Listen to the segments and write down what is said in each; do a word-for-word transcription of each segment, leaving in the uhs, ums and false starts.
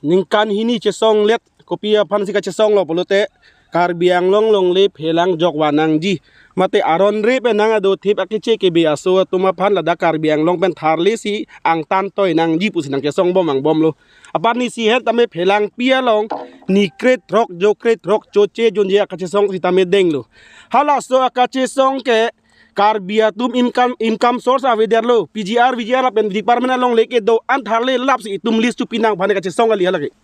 ningkan hini chesonglet kopi aphansi kachesonglo pulote Karbi Anglong longle phelang jok vannangji. Mate aron re pen nang ado thip akeche kebe aso atum aphan ladak Karbi Anglong pen tharlesi angtan toi nangji pusi nangchesong bom angbomlo. Apar ni si het tame phelangpi along ni krethrok jo krethrok choche junje akachesong sitame denglo. Halaso akachesong ke Karbi atum income income source avedetlo. P G R, V G R lapen department alongle kedo-an tharle lapsi itum list chopinang aphan kachesong kali halake.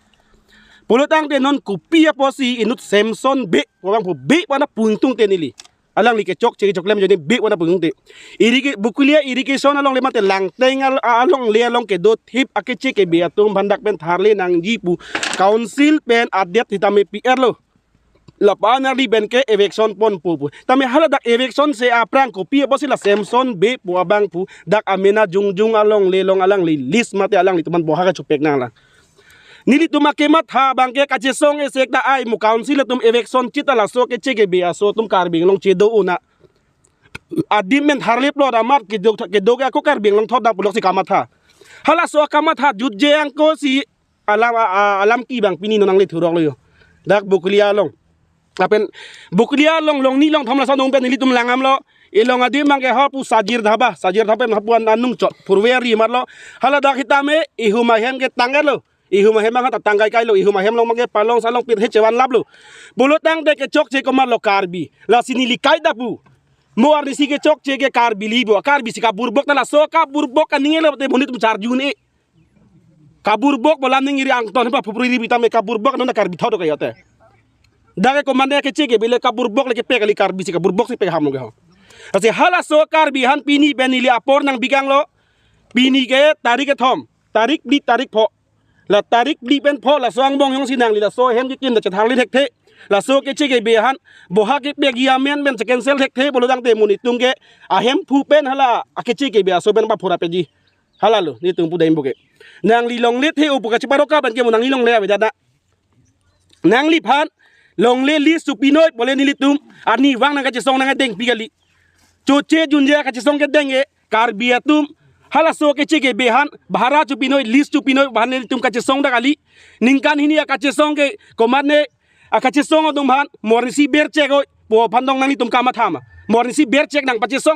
Pulotangte non kopi apotsi inut Samson Bey pu abang pu Bey pu ana pungtung te neli. Alangli kechokche kechoklem jodi Bey pu ana pungtung te. Irriga-, Bokolia irrigation alongle mate Langteng al-, alongle along kedo thip akeche kebe atum aphan dak pen tharle nangji pu council pen adet sitame pi-etlo. Lapu anarli pen ke eviction ponpo pu. Tame haladak eviction se aphrang kopi apotsi la Samson Bey pu abang pu dak amena jongjong alongle along alangli list mate alanglitum aphan boha kachopek nanglang. Nelitum akematha abang ke kachesong esek ta ai mo council atum eviction chita laso keche kebe aso atum Karbi Anglong chedo-o na. Adim pen tharle plot amat kedo kedo ke ako Karbi Anglong thot dam puloksi kamatha. Halaso akamatha jutje angko si alam a, a, alam ki abang pini non nangle thuroklo yo. Dak Bokolia along. Lapen Bokolia along longni longthom laso anung pen nelitum langdamlo. Ilong adim abang ke hapu Sajir Dhaba, Sajir Dhaba pen hapu an anung chot purve ari marlo. Haladak sitame ihum ahem ke tangketlo. Ihum ahem abang ta tangkai kailo, ihum ahem along abang ke palong salong pirthe chevan laplo. Pulotangte kechokche komatlo Karbi. Lasi neli kaita pu. Mo arnisi kechokche ke Karbi libo, Karbi si kaburbok ta laso kaburbok kaningje lote monit tum charjun e. Kaburbok bolam ning iri angton pa phupri ri bitame kaburbok non Karbi thot kayote. Dak ke komatne keche kebe le kaburbok le kepe kali Karbi si kaburbok si pe ham lo ke ho. Lasi halaso Karbi aphan pini pen neli apor nangbi kanglo. Pini ke tarik kethom, tarik phli, tarik pho. La tarik phli pen pho laso angbong jongsi nangli laso ahem kekim ta chetharli thekthe. Laso keche kebe aphan boha kepegi amen pen checancel thekthe pulotangte monit tum ke ahemphu pen hala akeche kebe aso pen paphura peji. Halalo nelitum pu dam pu ke. Nangli longle the-o pu kacheparoka pen ke mo nangli longle avedet na. Nangliphan longle list chopinoi pule nelitum arnivang nangkachesong nangdengpi kali. Choche junje kachesong kedeng e Karbi atum halaso keche kebe aphan bhara chopinoi list chopinoi aphan nelitum kachesong dak kali. Ningkan hini akachesong ke komatne akachesong atum aphan mo arnisi berchek oi pu aphan dong nanglitum kamatha ma. Mo arnisi berchek nangpachesong